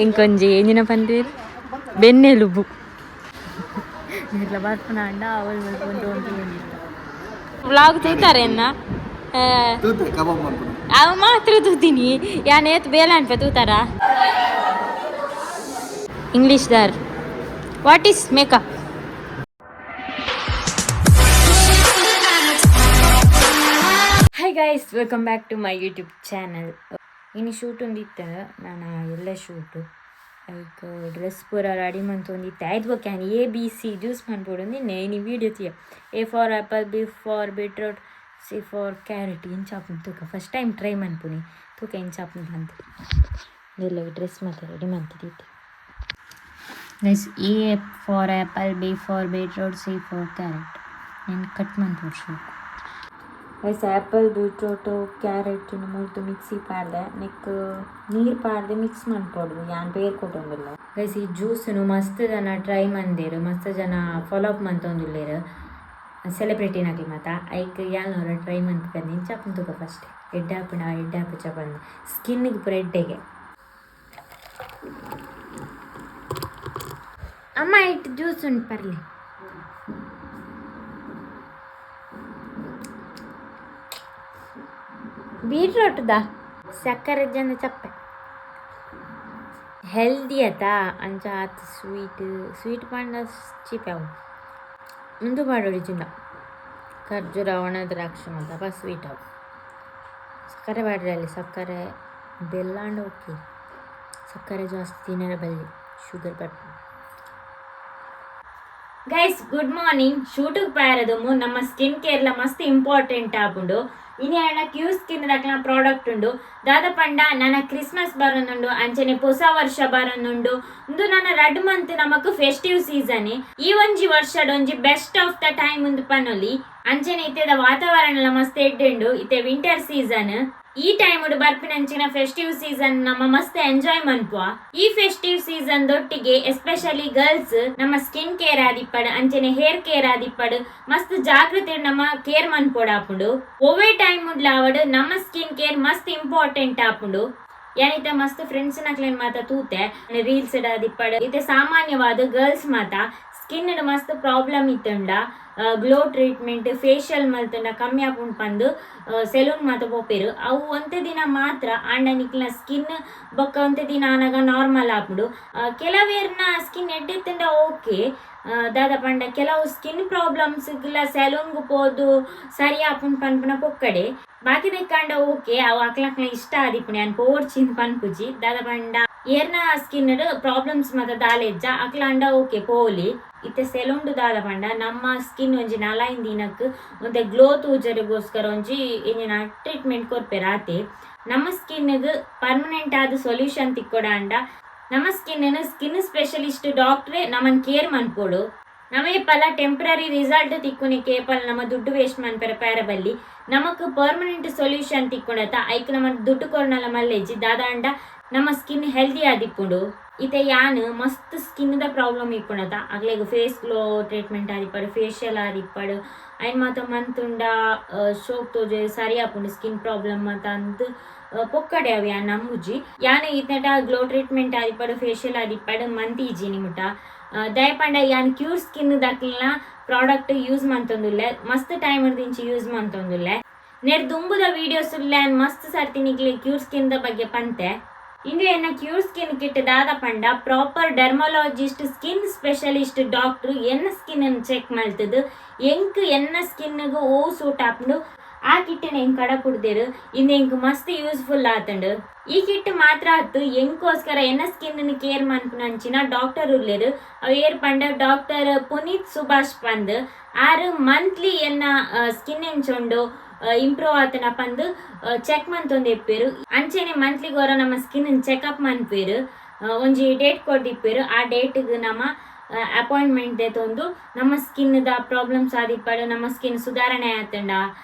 ಎಂಕೊಂಜಿ ಎಂಜಿನ ಪಂದೇರ್ ಬೆನ್ನೆಲುಬು ಇರ್ಲ ಬರ್ಪುನ ಅಂಡ ಅವಳು ಮಲ್ಪೊಂದು ವ್ಲಾಗ್ ತೂತಾರೆ ಎನ್ನ. ತೂತೆ ಕಬಾಬ್ ಮನ್ಪುನ. ಅವ ಮಾತ್ರ ತೂತೀನಿ ಯಾನ್ ಏತ್ ಬೇಲೆ ಅನ್ಪೆ ತೂತಾರ. English ದಾರ್, what is makeup? Hi guys, welcome back to my YouTube channel. ಇನ್ನು ಶೂಟ್ ಒಂದಿತ್ತು ನಾನು ಎಲ್ಲ ಶೂಟು ಐಕ್ ಡ್ರೆಸ್ ಪೂರ ರೆಡಿ ಮಂತೊಂದಿತ್ತೆ. ಆಯ್ತು ಬೊಕ್ಕ ಯಾನ್ ಎ ಬಿ ಸಿ ಜ್ಯೂಸ್ ಮನ್ಪೊಡು ನಿನ್ನೆ ಇನಿ video ತೀಯ. A for apple, B for beetroot, C for carrot. ಎಂಚ ಆಪುಂಡು ತೂಕ. ಫಸ್ಟ್ ಟೈಮ್ ಟ್ರೈ ಮನ್ಪುನಿ, ತೂಕ ಎಂಚ ಆಪುಂಡು ಅಂತ. ಎಲ್ಲ ಡ್ರೆಸ್ ಮಾತ ready ಮಂತಿದ್ದೆ. Guys, A for apple, B for beetroot, C for carrot. ನಾನು ಕಟ್ ಮನ್ಪೊಡು ಶೋಕು. ಗೈಸ್, ಆ್ಯಪಲ್, ಬೀಟ್ರೂಟು, ಕ್ಯಾರೆಟ್ ಮೂರ್ತು ಮಿಕ್ಸಿ ಪಾಡ್ದೆ. ನೆಕ್ ನೀರು ಪಾಡ್ದೆ ಮಿಕ್ಸ್ ಮನ್ಪೊಡು. ಯಾನ್ ಪೇರ್ ಕೊಟ್ಟೊಂದುಲ್ಲ. ಗೈಸ್, ಈ ಜ್ಯೂಸನ್ನು ಮಸ್ತ್ ಜನ ಟ್ರೈ ಮಂದೇರು, ಮಸ್ತ್ ಜನ ಫಾಲೋ ಅಪ್ ಮಂತೊಂದುಲ್ಲೇರು, ಸೆಲೆಬ್ರಿಟಿನಕ್ಲು ಮಾತ. ಐಕ್ ಯಾನ್ ಟ್ರೈ ಮನ್ಪುಗ, ಎಂಚ ಆಪುಂಡು ತೂಕ. ಫಸ್ಟ್ ಎಡ್ಡೆ ಆಪುಂಡ ಎಡ್ಡೆ ಆಪುಜ ಪಂದ್. ಸ್ಕಿನ್ಗೆ ಪೂರ ಎಡ್ಡೆಗೆ. ಅಮ್ಮ, ಇಟ್ಟು ಜ್ಯೂಸ್ ಉಂಟು ಪರ್ಲಿ. ಬೀಟ್ರೋಟ್ದ ಸಕ್ಕರೆ ಜನ ಚಪ್ಪೆ ಹೆಲ್ದಿ ಆತ. ಅಂಚ ಆತ್ ಸ್ವೀಟ್ ಸ್ವೀಟ್ ಪಂಡ ಚೀಪ್ ಅವು. ಉಂದು ಪಾಡೊಡಿ ಚಿನ್ನ ಖರ್ಜೂರ, ಒಣ ದ್ರಾಕ್ಷಿ ಮಾತಪ್ಪ ಸ್ವೀಟ್ ಅವು. ಸಕ್ಕರೆ ಪಾಡ್ರೆ ಅಲ್ಲಿ ಸಕ್ಕರೆ ಬೆಲ್ಲ ಅಂಡ ಓಕೆ. ಸಕ್ಕರೆ ಜಾಸ್ತಿ ತಿನ್ನರ ಬಲ್ಲಿ, ಶುಗರ್ ಬರ್ಪುಂಡು. Guys, good morning. ಶೂಟಿಗೆ ಪಾರದಮು ನಮ್ಮ ಸ್ಕಿನ್ ಕೇರ್ಲ ಮಸ್ತ್ ಇಂಪಾರ್ಟೆಂಟ್ ಆಪುಂಡು. ಇನಿ ಆಂಡ ಕ್ಯೂ ಸ್ಕಿನ್ ದಕ್ಲ ಪ್ರಾಡಕ್ಟ್ ಉಂಡು. ದಾದ ಪಂಡ ನನ ಕ್ರಿಸ್ಮಸ್ ಬರೊಂದುಂಡು, ಅಂಚನೆ ಪೊಸ ವರ್ಷ ಬರೊಂದುಂಡು. ಉಂದು ನನ 2 ಮಂತ್ ನಮಕ್ ಫೆಸ್ಟಿವ್ ಸೀಸನ್. ಈ ಒಂಜಿ ವರ್ಷಡೊಂಜಿ ಬೆಸ್ಟ್ ಆಫ್ the time ಉಂದು ಪನೊಲಿ. ಅಂಚನೆ ಇತ್ತೆದ ವಾತಾವರಣ ಮಸ್ತ್ ಎಡ್ಡೆ ಉಂಡು. ಇತ್ತೆ ವಿಂಟರ್ ಸೀಸನ್. ಈ ಟೈಮ್ ಬರ್ಪಿನಂಚಿನ ಫೆಸ್ಟಿವ್ ಸೀಸನ್ ನಮ್ಮ ಮಸ್ತ್ ಎಂಜಾಯ್ ಮನ್ಪುವ. ಈ ಫೆಸ್ಟಿವ್ ಸೀಸನ್ ದೊಟ್ಟಿಗೆ ಎಸ್ಪೆಷಲಿ ಗರ್ಲ್ಸ್ ನಮ್ಮ ಸ್ಕಿನ್ ಕೇರ್ ಆದಿಪ್ಪಡು, ಅಂಚನೆ ಹೇರ್ ಕೇರ್ ಆದಿಪ್ಪಡು, ಮಸ್ತ್ ಜಾಗೃತಿ ನಮ್ಮ ಕೇರ್ ಮನ್ಪೊಡಾಪುಂಡು. ಒವ್ವೆ ಟೈಮ್ ಆವಡ್ ನಮ್ಮ ಸ್ಕಿನ್ ಕೇರ್ ಮಸ್ತ್ ಇಂಪಾರ್ಟೆಂಟ್ ಆಪುಂಡು. ಯಾನಿತ್ತೆ ಮಸ್ತ್ ಫ್ರೆಂಡ್ಸ್ ನಕ್ಲೆನ್ ಮಾತ ತೂತೆ, ರೀಲ್ಸ್ ಆದಿಪ್ಪಡು. ಇತ್ತೆ ಸಾಮಾನ್ಯವಾದ ಗರ್ಲ್ಸ್ ಮಾತ ಸ್ಕಿನ್ ಮಸ್ತ್ ಪ್ರಾಬ್ಲಮ್ ಇತ್ತುಂಡ ಗ್ಲೋ ಟ್ರೀಟ್ಮೆಂಟ್, ಫೇಶಿಯಲ್ ಮಲ್ತುಂಡ ಕಮ್ಮಿ ಆಪುಂಡು ಪಂದು ಸೆಲೂನ್ ಮಾತ ಪೋಪೆರು. ಅವು ಒಂತೆ ದಿನ ಮಾತ್ರ. ಆಂಡ ನಿಕ್ಲ್ನ ಸ್ಕಿನ್ ಬೊಕ್ಕ ಒಂತೆ ದಿನ ಆನಗ ನಾರ್ಮಲ್ ಆಪುಂಡು. ಕೆಲವೇರ್ನ ಸ್ಕಿನ್ ಎಡ್ಡೆತ್ತುಂಡ ಓಕೆ. ದಾದ ಪಂಡ ಕೆಲವು ಸ್ಕಿನ್ ಪ್ರಾಬ್ಲಮ್ಸ್ ಸೆಲೂನ್ಗ್ ಪೋದು ಸರಿ ಆಪುಂಡು ಪನ್ಪುನ ಪೊಕ್ಕಡೆ. ಬಾಕಿ ದೆಕ್ಕಾಂಡ ಓಕೆ, ಅವು ಅಕ್ಲಕ್ಲ ಇಷ್ಟ ಆದಿಪ್ಪುಂಡು. ಯಾನ್ ಪೋವೊಡ್ಚಿಂದ್ ಪನ್ಪುಜಿ. ದಾದ ಪಂಡ ಏರ್ನ ಸ್ಕಿನ್ ಪ್ರಾಬ್ಲಮ್ಸ್ ಮಾತ ದಾಲೆಜ್ಜ ಅಕ್ಲಾಂಡ ಓಕೆ, ಪೋಲಿ. ಇತ್ತೆ ಸೆಲೂನ್ಡ್ ದಾದ ಪಂಡ ನಮ್ಮ ಸ್ಕಿನ್ ಒಂಜಿ 4-5 ದಿನಕ್ ಒಂತೆ ಗ್ಲೋ ತೂಜರಿಗೋಸ್ಕರ ಒಂಜಿ ಎಂಜಿನ ಟ್ರೀಟ್ಮೆಂಟ್ ಕೊರ್ಪೆರ್ ಆತೆ. ನಮ್ಮ ಸ್ಕಿನ್ ಪರ್ಮನೆಂಟ್ ಆದ ಸೊಲ್ಯೂಷನ್ ತಿಕ್ಕೊಡಾಂಡ ನಮ್ಮ ಸ್ಕಿನ್ ಸ್ಕಿನ್ ಸ್ಪೆಷಲಿಸ್ಟ್ ಡಾಕ್ಟ್ರೇ ನಮನ್ ಕೇರ್ ಮನ್ಪೊಡು. ನಮ ಏಪಲ ಟೆಂಪ್ರರಿ ರಿಸಲ್ಟ್ ತಿಕ್ಕುನೆ ಕೇಪಲ್ ನಮ್ಮ ದುಡ್ಡು ವೇಸ್ಟ್ ಮನ್ಪೆರೆ ಪ್ಯಾರಬಲ್ಲಿ. ನಮಕ್ ಪರ್ಮನೆಂಟ್ ಸೊಲ್ಯೂಷನ್ ತಿಕ್ಕೊಂಡತ ಐಕ್ ನಮ್ಮ ದುಡ್ಡು ಕೊರ್ನಲ ಮಲ್ಲೆಜ್ಜಿ. ದಾದಾಂಡ ನಮ್ಮ ಸ್ಕಿನ್ ಹೆಲ್ದಿ ಆದಿಪ್ಪುಂಡು. ಇತ್ತೆ ಯಾನ್ ಮಸ್ತ್ ಸ್ಕಿನ್ ದ ಪ್ರಾಬ್ಲಮ್ ಇಪ್ಪುಂಡತ ಅಗ್ಲೆಗ್ ಫೇಸ್ ಗ್ಲೋ ಟ್ರೀಟ್ಮೆಂಟ್ ಆದಿಪ್ಪಡು, ಫೇಶಿಯಲ್ ಆದಿಪ್ಪಡು, ಐನ್ ಮಾತ ಮಂತುಂಡ ಶೋಕ್ ತೋಜೆ ಸರಿ ಆಪುಂಡು ಸ್ಕಿನ್ ಪ್ರಾಬ್ಲಮ್ ಮಾತ ಅಂದ್ ಪೊಕ್ಕಡೆ. ಅವು ಯಾನ್ ನಂಬುಜಿ. ಯಾನ್ ಇತ್ನೆಟ ಗ್ಲೋ ಟ್ರೀಟ್ಮೆಂಟ್ ಆದಿಪ್ಪಡು, ಫೇಶಿಯಲ್ ಆದಿಪ್ಪಡು ಮಂತಿಜಿ ನಿಮುಟ. ದಯಪಂಡ ಯಾನ್ ಕ್ಯೂರ್ ಸ್ಕಿನ್ ದಕ್ಲ್ನ ಪ್ರಾಡಕ್ಟ್ ಯೂಸ್ ಮಂತೊಂದುಲ್ಲೆ. ಮಸ್ತ್ ಟೈಮ್ ದಿಂಚಿ ಯೂಸ್ ಮಂತೊಂದುಲ್ಲೆ. ನೆರ್ ದುಂಬುದ ವೀಡಿಯೋಸ್ ಯಾನ್ ಮಸ್ತ್ ಸರ್ತಿ ನಿಕ್ಲೆ ಕ್ಯೂರ್ ಸ್ಕಿನ್ the ಬಗ್ಗೆ ಪಂತೆ. ಇಂದು ಎನ್ನ ಕ್ಯೂರ್ ಸ್ಕಿನ್ ಕಿಟ್ ದಾದ ಪಂಡ proper dermatologist, skin specialist doctor ಎನ್ನ ಸ್ಕಿನ್ ಚೆಕ್ ಮಲ್ತದು ಎಂಕ್ ಎನ್ನ ಸ್ಕಿನ್ ಓ ಸೂಟ್ ಆಪುಂಡು ಆ ಕಿಟ್ಟನ್ ಎಂಕ್ ಕಡ ಕುಡ್ದೇರು. ಇಂದು ಎಂಕ್ ಮಸ್ತ್ ಯೂಸ್ಫುಲ್ ಆತಂಡು. ಈ ಕಿಟ್ ಮಾತ್ರ ಅತ್ತು, ಎಂಕೋಸ್ಕರ ಎನ್ನ ಸ್ಕಿನ್ ಕೇರ್ ಮನ್ಪುನಂಚಿನ ಡಾಕ್ಟರ್ ಉಲ್ಲೇರು. ಅವು ಏರ್ ಪಂಡ ಡಾಕ್ಟರ್ ಪುನೀತ್ ಸುಭಾಷ್ ಪಂದ್. ಆರು ಮಂತ್ಲಿ ಎನ್ನ ಸ್ಕಿನ್ ಎಂಚುಂಡು, ಇಂಪ್ರೂವ್ ಆತನ ಪಂದ್ ಚೆಕ್ ಮಂತೊಂದು ಇಪ್ಪೇರು. ಅಂಚೆನೆ ಮಂತ್ಲಿ ಗೊರ ನಮ್ಮ ಸ್ಕಿನ್ ಚೆಕಪ್ ಮನ್ಪೇರು. ಒಂಜಿ ಡೇಟ್ ಕೊರ್ದಿಪ್ಪೇರು. ಆ ಡೇಟ್ಗ್ ನಮ್ಮ ಅಪಾಯಿಂಟ್ಮೆಂಟ್ ದೆತೊಂದು ನಮ್ಮ ಸ್ಕಿನ್ the problems ಆದಿಪ್ಪಡು, ನಮ್ಮ ಸ್ಕಿನ್ ಸುಧಾರಣೆ ಆತಂಡ,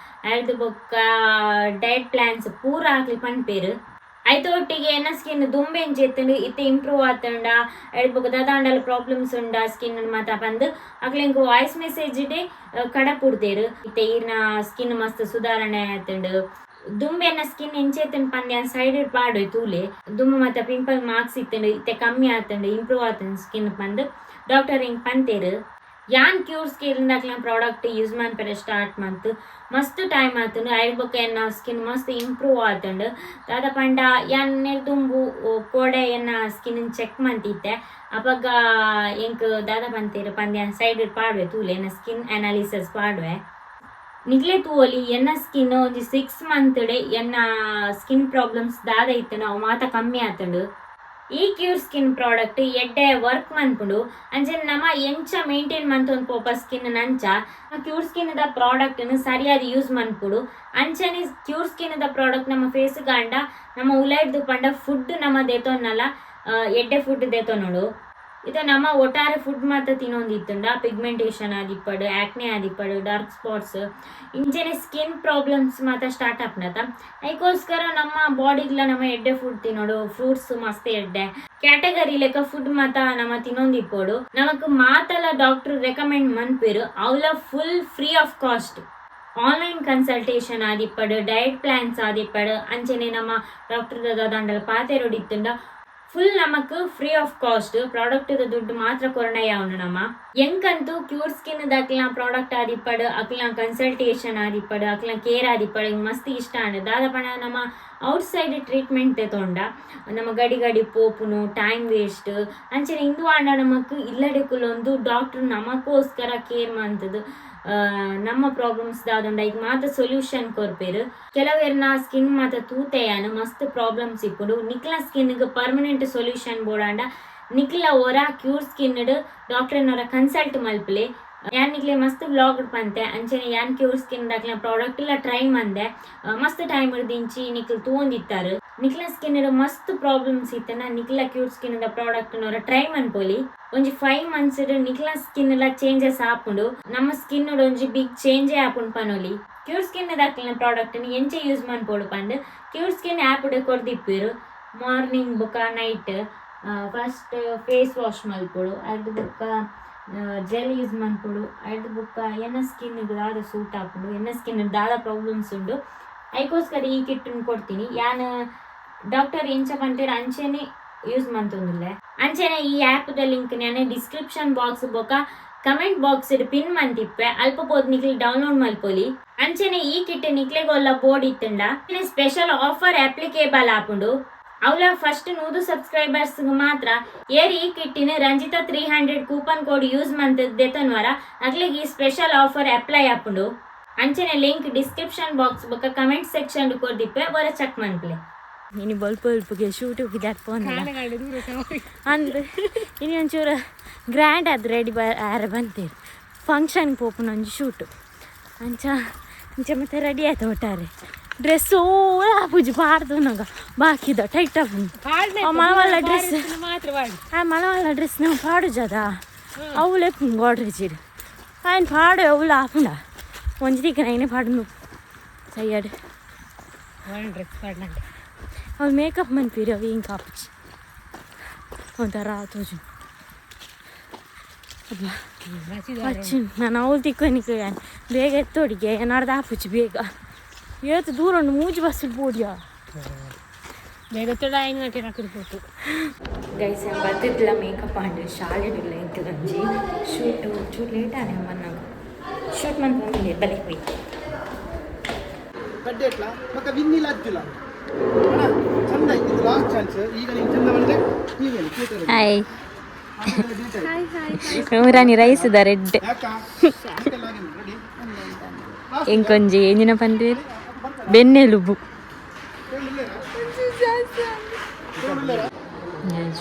ಅರ್ದು ಬೊಕ್ಕ ಡಯಟ್ ಪ್ಲಾನ್ಸ್ ಪೂರ ಆಕ್ಲಿ ಪನ್ಪೇರು. ಐತೊಟ್ಟಿಗೆ ಎನ್ನ ಸ್ಕಿನ್ ದುಂಬೆ ಎಂಚ ಇತ್ತುಂಡು, ಇತ್ತೆ ಇಂಪ್ರೂವ್ ಆತಂಡ, ಅರ್ದ್ ಬೊಕ್ಕ ದಾದಾಂಡಲ ಪ್ರಾಬ್ಲಮ್ಸ್ ಉಂಡ ಸ್ಕಿನ್ ಮಾತ ಪಂದ್ ಅಕ್ಲೆಂಕ್ ವಾಯ್ಸ್ ಮೆಸೇಜ್ ಡೇ ಕಡ ಪುಡ್ದೇರು. ಇತ್ತೆ ಈರ್ನ ಸ್ಕಿನ್ ಮಸ್ತ್ ಸುಧಾರಣೆ ಆತುಂಡು. ದುಂಬೆ ಎನ್ನ ಸ್ಕಿನ್ ಎಂಚೆತ್ತನ್ ಪಂದೆ ಸೈಡ್ ಪಾಡು ತೂಲೆ ದುಂಬು ಮತ್ತ ಪಿಂಪಲ್ ಮಾರ್ಕ್ಸ್ ಇತ್ತಂಡು ಇತ್ತೆ ಕಮ್ಮಿ ಆತಂಡು ಇಂಪ್ರೂವ್ ಆತಂಡು ಸ್ಕಿನ್ ಪಂದ್ ಡಾಕ್ಟರ್ ಹಿಂಗ್ ಪಂತೇರು. ಯಾನ್ ಕ್ಯೂರ್ ಸ್ಕಿನ್ ದಾಕ್ಲ ಪ್ರಾಡಕ್ಟ್ ಯೂಸ್ ಮನ್ಪೆರೆ ಸ್ಟಾರ್ಟ್ ಮಂತ್ ಮಸ್ತ್ ಟೈಮ್ ಆತುಂಡು. ಐಡ್ ಬೊಕ್ಕ ಎನ್ನ ಸ್ಕಿನ್ ಮಸ್ತ್ ಇಂಪ್ರೂವ್ ಆತುಂಡು. ದಾದ ಪಂಡ ಯಾನ್ ದುಂಬು ಕೋಡೆ ಎನ್ನ ಸ್ಕಿನ್ ಚೆಕ್ ಮಂತಿತ್ತೆ. ಅಪಗ ಎಂಕ್ ದಾದ ಪಂತೇರು ಪಂದ್ ಯಾನ್ ಸೈಡ್ ಪಾಡುವೆ ತೂಲೆ ಎನ್ನ ಸ್ಕಿನ್ ಅನಾಲಿಸಿಸ್ ಪಾಡುವೆ. ನಿಕ್ಲೆ ತೂವೊಲಿ ಎನ್ನ ಸ್ಕಿನ್ ಒಂಜಿ 6 ಮಂತ್ ಡೆ ಎನ್ನ ಸ್ಕಿನ್ ಪ್ರಾಬ್ಲಮ್ಸ್ ದಾದ ಇತ್ತುಂಡು ಅವು ಮಾತ ಕಮ್ಮಿ ಆತುಂಡು. ಈ ಕ್ಯೂರ್ ಸ್ಕಿನ್ ಪ್ರಾಡಕ್ಟ್ ಎಡ್ಡೆ ವರ್ಕ್ ಮನ್ಪುಂಡು. ಅಂಚನೆ ನಮ ಎಂಚ ಮೇಂಟೈನ್ ಮಂತೊಂದು ಪೋಪ ಸ್ಕಿನ್ ನಂಚ ಕ್ಯೂರ್ ಸ್ಕಿನ್ ದ ಪ್ರಾಡಕ್ಟ್ ನು ಸರಿಯಾದ ಯೂಸ್ ಮನ್ಪುಡು. ಅಂಚನೆ ಕ್ಯೂರ್ ಸ್ಕಿನ್ ದ ಪ್ರಾಡಕ್ಟ್ ನಮ್ಮ ಫೇಸ್ ಗಾಂಡ ನಮ್ಮ ಉಲೈಡ್ದು ಪಂಡ ಫುಡ್ ನಮ್ಮ ದೇತೊನ್ನಲ ಎಡ್ಡೆ ಫುಡ್ ದೇತೊನ್ನೋಡು. ಇದು ನಮ್ಮ ಒಟ್ಟಾರೆ ಫುಡ್ ಮಾತ್ರ ತಿನ್ನೊಂದಿತ್ತುಂಡ ಪಿಗ್ಮೆಂಟೇಷನ್ ಆದಿಪ್ಪಡು, ಆಕ್ನೆ ಆದಿಪ್ಪಡು, ಡಾರ್ಕ್ ಸ್ಪಾಟ್ಸ್ ಇಂಚನೆ ಸ್ಕಿನ್ ಪ್ರಾಬ್ಲಮ್ಸ್ ಮಾತ್ರ ಸ್ಟಾರ್ಟ್ ಆಪ್ನತ. ಅದಕ್ಕೋಸ್ಕರ ನಮ್ಮ ಬಾಡಿಗ್ಲ ನಮ್ಮ ಎಡ್ಡೆ ಫುಡ್ ತಿನ್ನೋಡು. ಫ್ರೂಟ್ಸ್ ಮಸ್ತ್ ಎಡ್ಡೆ ಕ್ಯಾಟಗರಿ ಲೆಕ್ಕ ಫುಡ್ ಮಾತ ನಮ್ಮ ತಿನ್ನೊಂದಿಪ್ಪೋಡು. ನಮಕ್ ಮಾತಲ ಡಾಕ್ಟರ್ ರೆಕಮೆಂಡ್ ಮನ್ಪೇರು. ಅವಲ full free of cost online consultation ಆದಿಪ್ಪಡು, diet plans ಆದಿಪ್ಪಡು. ಅಂಚನೆ ನಮ್ಮ ಡಾಕ್ಟರ್ ದಾದಂಡಲ ಪಾತೆರೊಡಿತ್ತುಂಡ ಫುಲ್ ನಮಕ್ ಫ್ರೀ ಆಫ್ ಕಾಸ್ಟ್. ಪ್ರಾಡಕ್ಟ್ ದುಡ್ಡು ಮಾತ್ರ ಕೊರೊಂಡ ಉಂಡು. ನಮ್ಮ ಎಂಕಂತೂ ಕ್ಯೂರ್ ಸ್ಕಿನ್ ದಾಕ್ಲ ಪ್ರಾಡಕ್ಟ್ ಆದಿಪ್ಪಡು, ಅಕ್ಲ ಕನ್ಸಲ್ಟೇಷನ್ ಆದಿಪ್ಪಡು, ಅಕ್ಲ ಕೇರ್ ಆದಿಪ್ಪಡು ಮಸ್ತ್ ಇಷ್ಟ ಆಂಡ್. ದಾದ ಪಂಡ ನಮ್ಮ ಔಟ್ ಸೈಡ್ ಟ್ರೀಟ್ಮೆಂಟ್ ತೊಂಡ ನಮ್ಮ ಗಡಿ ಗಡಿ ಪೋಪುನು ಟೈಮ್ ವೇಸ್ಟ್. ಅಂಚನೆ ಇಂದು ಆಂಡ ನಮಕ್ ಇಲ್ಲಡೆ ಕುಲೊಂದು ಡಾಕ್ಟರ್ ನಮಕೋಸ್ಕರ ಕೇರ್ ಮಂತದು ನಮ್ಮ ಪ್ರಾಬ್ಲಮ್ಸ್ ದಾದುಂಡ ಈಗ ಮಾತ ಸೊಲ್ಯೂಷನ್ ಕೊರ್ಪೇರು. ಕೆಲವೆರ್ನ ಸ್ಕಿನ್ ಮಾತ ತೂತೆಯಾನು ಮಸ್ತ್ ಪ್ರಾಬ್ಲಮ್ಸ್ ಇಪ್ಪುಂಡು. ನಿಕ್ಲ ಸ್ಕಿನ್ ಪರ್ಮನೆಂಟ್ ಸೊಲ್ಯೂಷನ್ ಬೋಡಾಂಡ ನಿಕ್ಲ ಒರ ಕ್ಯೂರ್ ಸ್ಕಿನ್ ಡಾಕ್ಟರ್ ಒರ ಕನ್ಸಲ್ಟ್ ಮಲ್ಪಲೆ. ಯಾನ್ ನಿಕ್ಲೆ ಮಸ್ತ್ ವ್ಲಾಗ್ ಪಂತೆ. ಅಂಚನೆ ಯಾನ್ ಕ್ಯೂರ್ ಸ್ಕಿನ್ ದಾಕ್ಲ ಪ್ರಾಡಕ್ಟ್ ಎಲ್ಲ ಟ್ರೈ ಮಂದೆ. ಮಸ್ತ್ ಟೈಮ್ ದಿಂಚಿ ನಿಕ್ಲ್ ತೂವೊಂದಿತ್ತಾರೆ. ನಿಕ್ಲ ಸ್ಕಿನ್ ಮಸ್ತ್ ಪ್ರಾಬ್ಲಮ್ಸ್ ಇತ್ತನ ನಿಕ್ಲ ಕ್ಯೂರ್ ಸ್ಕಿನ್ ದ ಪ್ರಾಡಕ್ಟ್ ನೊರ ಟ್ರೈ ಮನ್ಪೊಲಿ. ಒಂಜಿ 5 ಮಂತ್ಸ್ ನಿಕ್ಲ ಸ್ಕಿನ್ ಎಲ್ಲ ಚೇಂಜಸ್ ಆಪುಂಡು. ನಮ್ಮ ಸ್ಕಿನ್ ಒಂಜಿ ಬಿಗ್ ಚೇಂಜೇ ಆಪುಂಡು ಪನೊಲಿ. ಕ್ಯೂರ್ ಸ್ಕಿನ್ ದಾಕ್ಲಿನ ಪ್ರಾಡಕ್ಟ್ ಎಂಚ ಯೂಸ್ ಮನ್ಪೊಡು ಪಂದ್ ಕ್ಯೂರ್ ಸ್ಕಿನ್ ಆಪ್ ಕೊರ್ದಿಪ್ಪೇರು. ಮಾರ್ನಿಂಗ್ ಬೊಕ ನೈಟ್ ಫಸ್ಟ್ ಫೇಸ್ ವಾಶ್ ಮಲ್ಪೊಡು, ಅರ್ದ್ ಬೊಕ್ಕ ಜೆಲ್ ಯೂಸ್ ಮನ್ಪೊಡು. ಅರ್ದ್ ಬೊಕ್ಕ ಎನ್ನ ಸ್ಕಿನ್ ದಾದ ಸೂಟ್ ಆಪುಂಡು, ಎನ್ನ ಸ್ಕಿನ್ ದಾದ ಪ್ರಾಬ್ಲಮ್ಸ್ ಉಂಡು, ಐಕೋಸ್ಕರ ಈ ಕಿಟ್ ಕೊಡ್ತೀನಿ. ಯಾನ್ ಡಾಕ್ಟರ್ ಎಂಚ ಪಂತೇರ್ ಅಂಚೆನೆ ಯೂಸ್ ಮಂತೊಂದುಲ್ಲೆ. ಅಂಚೆನೆ ಈ ಆ್ಯಪ್ ದ ಲಿಂಕ್ ನಾನು ಡಿಸ್ಕ್ರಿಪ್ಷನ್ ಬಾಕ್ಸ್ ಬೊಕ ಕಮೆಂಟ್ ಬಾಕ್ಸ್ ಪಿನ್ ಮಂತಿಪ್ಪೆ. ಅಲ್ಪ ಪೋದ್ ನಿಕ್ಲೆ ಡೌನ್ಲೋಡ್ ಮಲ್ಪೊಲಿ. ಅಂಚೆನೆ ಈ ಕಿಟ್ ನಿಕ್ಲೆಗೊಲ್ಲ ಬೋರ್ಡ್ ಇತ್ತುಂಡ ಸ್ಪೆಷಲ್ ಆಫರ್ ಅಪ್ಲಿಕೇಬಲ್ ಆಪುಂಡು. ಅವಲ ಫಸ್ಟ್ 100 ಸಬ್ಸ್ಕ್ರೈಬರ್ಸ್ ಮಾತ್ರ. ಏರ್ ಈ ಕಿಟ್ಟಿನ ರಂಜಿತಾ 300 ಕೂಪನ್ ಕೋಡ್ ಯೂಸ್ ಮಂತ್ ದೆತೊನ್ವರ ಅಗ್ಲಿಗೆ ಈ ಸ್ಪೆಷಲ್ ಆಫರ್ ಅಪ್ಲೈ ಆಪುಂಡು. ಅಂಚನೆ ಲಿಂಕ್ ಡಿಸ್ಕ್ರಿಪ್ಷನ್ ಬಾಕ್ಸ್ ಬೊಕ ಕಮೆಂಟ್ ಸೆಕ್ಷನ್ ಕೊರ್ದಿಪ್ಪೆ, ಒರ ಚೆಕ್ ಮನ್ಪಲೆ. ಇನಿ ಬಲ್ಪ ಬಲ್ಪಗೆ ಶೂಟ್ ಹೋಗಿದ್ದು ಅಂದ್ರೆ ಇನಿ ಒಂಚೂರು ಗ್ರ್ಯಾಂಡ್ ಆದ್ ರೆಡಿ ಬ ಆರ ಬಂತೀರಿ. ಫಂಕ್ಷನ್ ಪೋಪುನ ಒಂಜಿ ಶೂಟು ಅಂಚ ಅಂಚ ಮತ್ತೆ ರೆಡಿ ಆಯ್ತು. ಒಟ್ಟಾರೆ ಡ್ರೆಸ್ ಓಲ ಆಪುಜಿ ಪಾಡ್ದು ನಾಗ ಬಾಕಿದ ಟೈಟ್ ಆಪುಂಡು. ಮಲವಲ್ಲ ಡ್ರೆಸ್ ಆ ಮಲವಲ್ಲ ಡ್ರೆಸ್ ನಾವು ಪಾಡುಜದ ಅವುಲೇ ಗೋಡ್ರೇಜ್ ఆయన ಪಾಡು ಅವುಲ ಆಪುಂಡ ಒಂಜಿ ದಿಕ್ಕ ಐನೆ ಪಾಡು ಸಯ್ಯಾಡು. ಡ್ರೆಸ್ ಪಾಡ್ನಂಗೆ. ಅವ್ಳು ಮೇಕಪ್ ಮನ್ಪೀರಿ. ಅವು ಹಿಂಗೆ ಆಪುಜಿ, ಒಂಥರ ತೋಜು. ಅಬ್ಬಾ ಅಚ್ಚು ನಾನು ಅವಳು ತಿಕ್ಕೊನಿಕ್ ಬೇಗ ಎತ್ತೋಡಿಗೆ ಏನಾರ್ದು ಆಪುಜಿ. ಬೇಗ ಏತ್ ದೂರ ಉಂಡು. ಮೂಜಿ ಬಸ್ ಬೋಡಿಯಾ. ಬೇಗ ತೋಡ ಐನ್ ಗಂಟೆ ಹಾಕಿರ್ಬೋದು. ಗೈಸ್, ಬತ್ತಿದ್ಲ ಮೇಕಪ್ ಆಂಡ್ ಶಾಲೆಡ್ ಎಂಕಲಂಜಿ ಶೂಟು. ಚೂರು ಲೇಟ್ ಆನೆ ಮನ್ನಾಗ ಶೂಟ್ ಮಂತ್ ಬಲೆ ಹೋಯ್. ಕಡ್ಡೆ ಎಟ್ಲ ಮತ್ತೆ ವಿನ್ನಿಲ್ಲ ಅಜ್ಜುಲ ಅಣ್ಣ. ಚಂದ ಆಯ್ತು. ಇದು ಲಾಸ್ಟ್ ಚಾನ್ಸ್. ಈಗ ನೀನು ಚಂದ ಬಂದ್ರೆ ನೀವೇನು theatre. Hi Rani rise the red. ಯಾಕ ರೆಡಿ? ಎಂಕೊಂಜಿ ಎಂಜಿನ ಪಂದೇರ್ ಬೆನ್ನೆಲುಬು.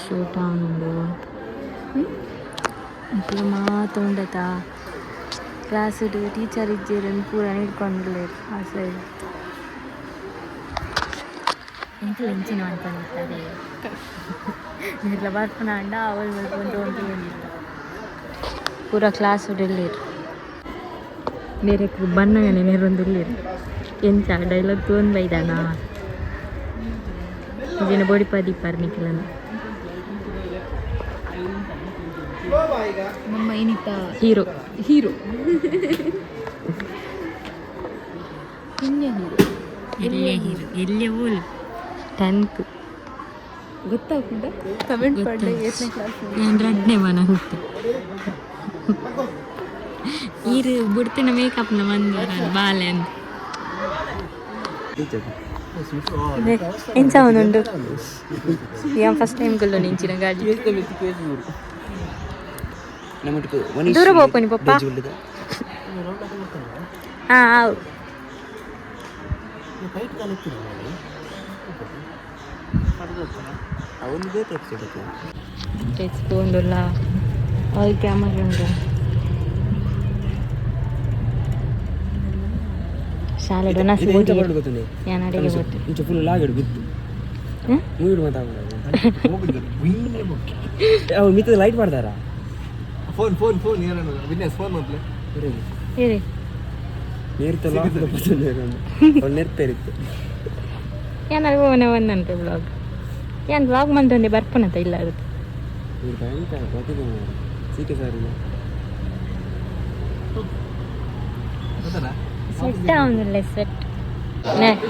ಶೂಟ್ ಉಂಡು. ಇಪ್ಪ ಮಾತ ಉಂಡತ ಕ್ಲಾಸ್ ಟೀಚರ್ ಇಜ್ಜೇರನ್ನು ಪೂರ ಹಿಡ್ಕೊಂಡಿಲ್ಲೇರು ಆ ಸೈಡ್. ಎಂಕಲ್ ಎಂಚಿನ ಅನ್ಕೊಂಡಿರ್ತಾರೆ ಇರ್ಲ ಬರ್ಪುನ ಅಂಡ ಅವಳು ಮಲ್ಪೊಂದು ಉಂಟು. ಪೂರ ಕ್ಲಾಸ್ ಇಲ್ಲೇರು ಬೇರೆ ಬಣ್ಣಗನೆ ನೆರೊಂದುಲ್ಲೇರು. ಎಂಚ ಡೈಲಾಗ್ ತೂವೊಂದು ಬೈದಾನ ಇಂಚಿನ ಬೊಡಿಪ ದೀಪಾರ್ ನಿಖಿಲನ. ನಮ್ಮ ಏನಿತ್ತ ಹೀರೋ. ಹೀರೋ, ಹಿನ್ಯ ಹೀರೋ. ಇಲ್ಲೇ. ಎಲ್ಲಿ ಓಲ್ ಟೆನ್ಕ್. ಗೊತ್ತಾಗ್ತದ? ಕಮೆಂಟ್ ಪಡ್ಲೆ, ಏತ್ನೇ ಕ್ಲಾಸ್? ನಾನು ರಡ್ನೆ ಮನ ಅಂತ ಈರು ಬುಡ್ತಿನ ಮೇಕಪ್ನ ಬಂದ ಬಾಲೆ ಅಂತ. ಎಂಚ ಉಂಡು? ಯಾನ್ ಫಸ್ಟ್ ಟೈಮ್ ಗುಲ್ಲು ನಿಂಚಿನ ಗಾಡಿ. ದೂರ ಪೋಪುನಿ ಪಪ್ಪ. ಹಾ, ಆವು. ಉಂಡುಲ್ಲ, ಆಲ್ ಕ್ಯಾಮರಾ ಉಂಡು. ಶಾಲೆ ಡೊನಾಸ್ ಯಾನ್ ಅಡಿಗೆ ಗೊತ್ತು. ಇಂಚ ಫುಲ್ ಲಾಗಡ್ ಬಿತ್ತು. ಹ್ಮ್? ಮೂವಿಡ್ ಮಾತಾಡ ಅವು ಮಿತ್ತದ ಲೈಟ್ ಮಾಡ್ತಾರಾ? Phone phone phone ಏನೋ ವಿನ್ಯಾಸ್ ಫೋನ್ ಮೊದಲೇ. ಇರಿ. ನೇರ್ತಲ್ಲ, ಅವ್ನು ನೆರ್ತೇರಿತ್ತು. ಯಾನ್ ಅಲ್ವ ಒಂದಂತೆ ಬ್ಲಾಗ್, ಯಾನ್ ಬ್ಲಾಗ್ ಮಂತೊಂದೆ ಬರ್ಪುನತ ಇಲ್ಲ ಅದು. ಇವ್ರು ಭಯಂಕರ ಪ್ರತಿಭೆ. ಸೀಕೆ ಸರ್. ಸೆಟ್ ಆವೊಂದುಲ್ಲೆ ಸೆಟ್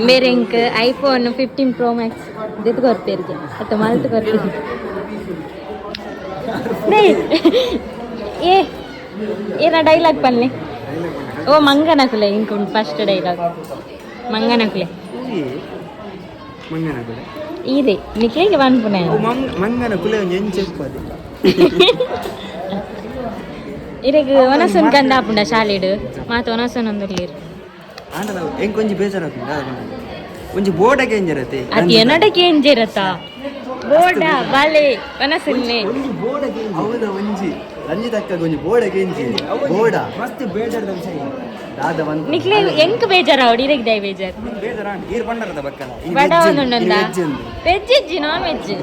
ಮೇರೆ. ಇಂಕ್ ಐಫೋನ್ 15 ಪ್ರೋ ಮ್ಯಾಕ್ಸ್ ದೆತ್ತ್ ಕೊರ್ಪೆರ್ಗೆ ಅತ್ತ ಮಲ್ತ್ ಕೊರ್ಪೆರ್. ಏ ಏನ ಡೈಲಾಗ್ ಪನ್ಲೆ. ಓ ಮಂಗನಕುಲೆ, ಇಂಕ್ ಫಸ್ಟ್ ಡೈಲಾಗ್ ಮಂಗನಕುಲೆ. ಮಂಗನ ಕುಲೆ. ಈರೆ ನಿಕ್ಲೆಗೆ ಪನ್ಪುನ. ಮಂಗನ ಕುಲೆ ಒಂಜಿ ಎಂಚೆಪ್ಪದೆ. ಇರೆಗ್ ಒನಸುನ್ ಕಂದ ಆಪುಂಡ ಶಾಲೆಡ್ ಮಾತ ಒನಸುನ್ ಒಂದುಲ್ಲೆರ್. ಆಂಡ ನಾವು ಎಂಕ್ ಒಂಜಿ ಬೇಜಾರ್ ಆಪುಂಡು. ಒಂಜಿ ಬೋರ್ಡಕ್ಕೆ ಎಂಜಿರತ್ತೆ. ಅದು ಎನ್ನಡಕ್ಕೆ ಎಂಜಿರತ್ತ ಬೋರ್ಡ ಬಾಲೆ ಒನಸುನ್ನೆ. ಒಂಜಿ ಬೋರ್ಡಕ್ಕೆ. ಹೌದಾ, ಒಂಜಿ ರಂಜಿತ್ ಅಕ್ಕ ಒಂಜಿ ಬೋರ್ಡ್ ಕೆಂಜಿ ಬೋರ್ಡ. ಮಸ್ತ್ ಬೇಜಾರದ ವಿಷಯ. ದಾದ ಬಂತ? ನಿಕ್ಲೆ ಎಂಕ್ ಬೇಜಾರಾವಡ್, ಇರೆಗ್ ದಾಯ ಬೇಜಾರ್? ಬೇಜಾರ ಈರ್ ಪಂಡರದ ಬಕ್ಕಲ. ಬಡ ಒಂದುಂಡ. ವೆಜ್ ಇಜ್ಜಿ, ನಾನ್ ವೆಜ್.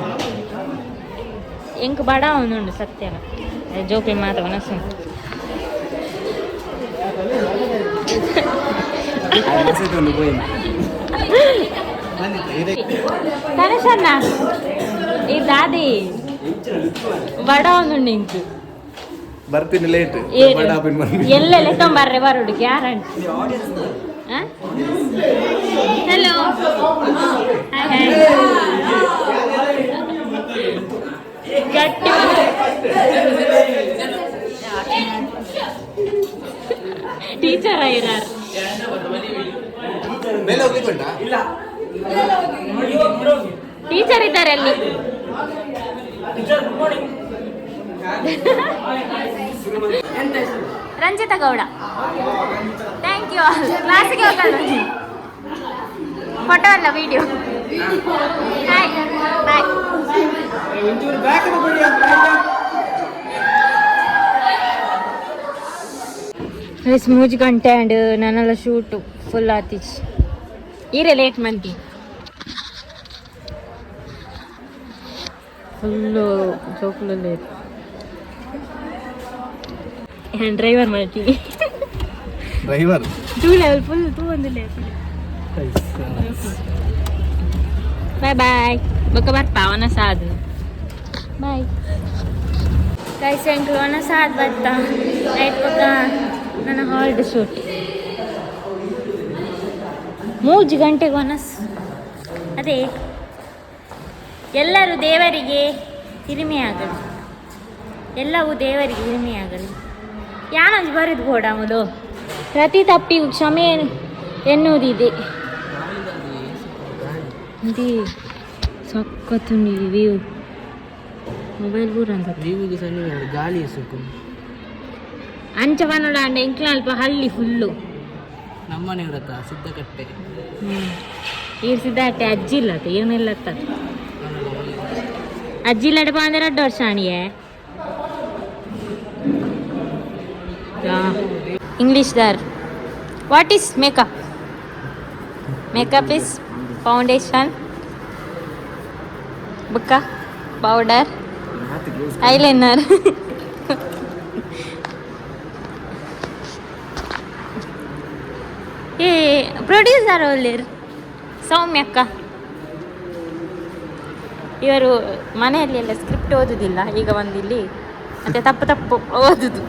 ಎಂಕ್ ಬಡ ಒಂದುಂಡು ಸತ್ಯಲ. ಜೋಕಿ ಮಾತ ಒನಸು. ಪೋಯಿ. ತನಷಣ್ಣ, ಈ ದಾದಿ ಬಡ ಒಂದುಂಡು ಇಂಕ್. ಬರ್ತೀನಿ ಲೇಟ್. ಎಲ್ಲ ಲೆತ್ತೊಂಬರ್ರೆ ಬರೋಡು ಗ್ಯಾರಂಟಿ. Hello, hi hi. ಗಟ್ಟಿ ಟೀಚರ್ ಆಯಿರಾರ್. ಮೇಲೆ ಹೋಗ್ಲಿಕ್ಕೆ ಉಂಟಾ? ಟೀಚರ್ ಇದ್ದಾರೆ ಅಲ್ಲಿ. Ranjitha Gowda, thank you. ಕ್ಲಾಸಿಗೆ ಹೋಗಲ್ಲ, ಫೋಟೋ ಅಲ್ಲ, ವಿಡಿಯೋ. Hi, bye. ಒಂಚೂರು ಬ್ಯಾಕ್. 3 ಗಂಟೆ ಆ್ಯಂಡ್ ನನ್ನೆಲ್ಲ ಶೂಟು ಫುಲ್ ಆತಿಚ್. ಈರೆ ಲೇಟ್ ಮಂತಿ. ಫುಲ್ಲು ಜೋಕುಲು ಲೇಟ್. ಡ್ರೈವರ್ ಮಾಡ್ತೀನಿ. Driver. Two level full two ಒಂದು ಲೆವೆಲ್. Bye bye. ಬೊಕ್ಕ ಬರ್ಪ ಅವನ ಸಾಧು. Bye guys. ಎಂಕ್ಲು ಅವನ ಸಾದ್ ಬತ್ತ ನೈಟ್. ಬೊಕ್ಕ ನನ್ನ ಹಾಲ್ಡ್ ಶೂಟ್ 3 ಗಂಟೆಗೆ ಒನಸ್. ಅದೇ ಎಲ್ಲರೂ ದೇವರಿಗೆ ಹಿರಿಮೆಯಾಗಲಿ, ಎಲ್ಲವೂ ದೇವರಿಗೆ ಹಿರಿಮೆಯಾಗಲಿ. ಯಾನೊಂಜಿ ಬರೆದು ಬೋಡ ಮೊದಲು. ಪ್ರತಿ ತಪ್ಪಿಗೂ ಕ್ಷಮೆ ಎನ್ನುವುದಿದೆ. ಇದು ಸಖತ್ತು ವ್ಯೂ. ಮೊಬೈಲ್ ಪೂರ ಅಂತ. ವ್ಯೂಗೆ ಸಣ್ಣ ಗಾಳಿ ಸುಕ್ಕು. ಅಂಚ ಪನೋಡ ಅಂಡ ಎಂಕ್ಲ ಅಲ್ಪ ಹಳ್ಳಿ ಫುಲ್ಲು. ನಮ್ಮನೆ ಇರತ್ತ ಸಿದ್ಧಕಟ್ಟೆ. ಈರ್ ಸಿದ್ಧಾರ್ಥ ಅಜ್ಜಿ ಇಲ್ಲ ಏನೆಲ್ಲ. ಅಜ್ಜಿ ಇಲ್ಲಡೆ ಅಂದ್ರೆ 2 ವರ್ಷ ಆಣಿಯೇ. English there. What is makeup? Makeup is foundation, ಬುಕ್ಕ ಪೌಡರ್, ಐಲೈನರ್. ಏ ಪ್ರೊಡ್ಯೂಸರ್ ಒಲ್ಲೆರ್? ಸೌಮ್ಯಕ್ಕ. ಇವರು ಮನೆಯಲ್ಲಿ ಎಲ್ಲ ಸ್ಕ್ರಿಪ್ಟ್ ಓದುದಿಲ್ಲ. ಈಗ ಬಂದು ಇಲ್ಲಿ ಮತ್ತೆ ತಪ್ಪು ತಪ್ಪು ಓದುದು.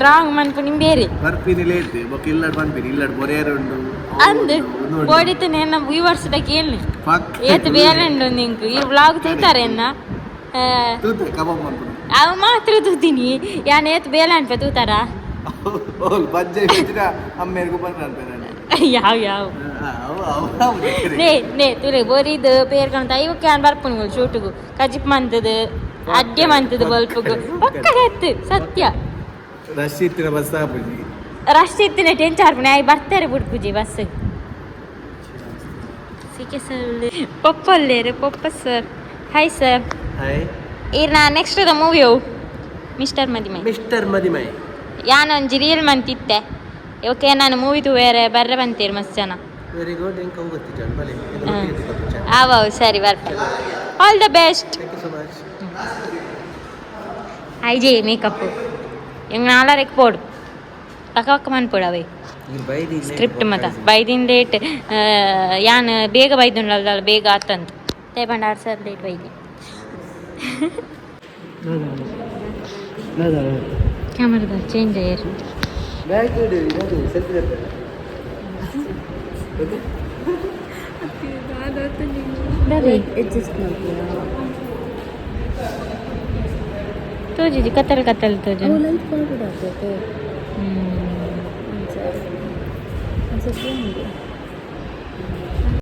ರಾಂಗ್ ಮನ್ಪು ಬೇರೆ. ಬರ್ಪಿನಿ ಲೇಟ್ ಬೊಕ್ಕ ಇಲ್ಲಡ್ ಪನ್ಪಿನಿ ಇಲ್ಲಡ್ ಬೊರೇರ್ ಉಂಡು. ಅಂದ್ ಬೋಡಿತನೆ ಎನ್ನ ವ್ಯೂವರ್ಸ್ ದ ಕೇಳ್ನಿ. ಏತ್ ಬೇಲೆ ಉಂಡು ನಿಂಕ್ ಈ ವ್ಲಾಗ್ ತೂತಾರೆ ಎನ್ನ. ತೂತೆ ಕಬಾಬ್ ಮನ್ಪುನು. ಅವು ಮಾತ್ರ ತೂತೀನಿ ಯಾನ್ ಏತ್ ಬೇಲೆ ಅನ್ಪೆ ತೂತಾರ. ಓಲ್ ಬಜ್ಜೆ ಇತ್ತಿನ ಅಮ್ಮೇರ್ಗು ಬಂದ್ರ ಅನ್ಪೆ. ಯಾವ ಯಾವ ನೇ ನೇ ತುಲೆ ಬೋರಿದ್ ಪೇರ್ ಕಾಣ್ತ ಇವಕ್ಕೆ ಯಾನ್ ಬರ್ಪುನು ಶೂಟುಗು ಕಜಿಪ್ ಮಂತದು ಅಡ್ಡೆ ಮಂತದು ಬಲ್ಪುಗು ಪಕ್ಕದ ಸತ್ಯ. ರಶ್ ಇತ್ತಿನ ಬಸ್ ಆಪುಜಿ. ರಶ್ ಇತ್ತಿನ ಟೆನ್ಷನ್ ಆರ್ಪುಣೆ ಆಯ್ ಬರ್ತಾರೆ ಬುಡ್ಪುಜಿ ಬಸ್. ಸಿಕೆ ಸರ್ ಪೊಪ್ಪಲ್ಲೇರು ಪೊಪ್ಪ ಸರ್ ಹಾಯ್ ಸರ್. ಹಾಯ್. ಈರ್ ನಾ ನೆಕ್ಸ್ಟ್ the movie ಅವು ಮಿಸ್ಟರ್ ಮದಿಮೈ. ಮಿಸ್ಟರ್ ಮದಿಮೈ. ಯಾನೊಂಜಿ ರೀಲ್ ಮಂತಿತ್ತೆ ಓಕೆ ನಾನು ಮೂವಿ ತೂವೇರೆ ಬರ್ರೆ ಬಂತೀರಿ ಮಸ್ತ್ ಜನ. ವೆರಿ ಗುಡ್ ಎಂಕ ಗೊತ್ತಿತ್ತು ಬಲೆ. ಆವ್ ಸರಿ ಬರ್ಪ. All the best. Thank you so much. ಐಜೆ makeup ಎಂಗ್ ನಾಲರೆಕ್ ಪೋಡು ಪಕ್ಕ ಮನ್ಪೋಡು ಅವೇ. ಬೈದಿ. ಸ್ಕ್ರಿಪ್ಟ್ ಮತ ಬೈದಿನ ಲೇಟ್ ಯಾನ್ ಬೇಗ ಬೈದುಂಡಲ್ಲ ಬೇಗ ಆತಂತ ತೇ ಬಂಡಾರ್ ಸರ್ ಲೇಟ್ ಬೈದಿ. ಕ್ಯಾಮರಾದ ಚೇಂಜ್ ಅಯ್ಯರು. Bag selfie. ಬರ್ರಿ. ಅಡ್ಜಸ್ಟ್ ಮಾಡ್ತೀರಾ? ತೋಜಿಜಿ ಕತ್ತಲ್ ಕತ್ತಲ್ ತೋಜು. ಅವು ಲೈಟ್ ಫಾರ್ವರ್ಡ್ ಆಗ್ತೈತೆ. ಒಂದ್ಸತಿ ಉಂಟು.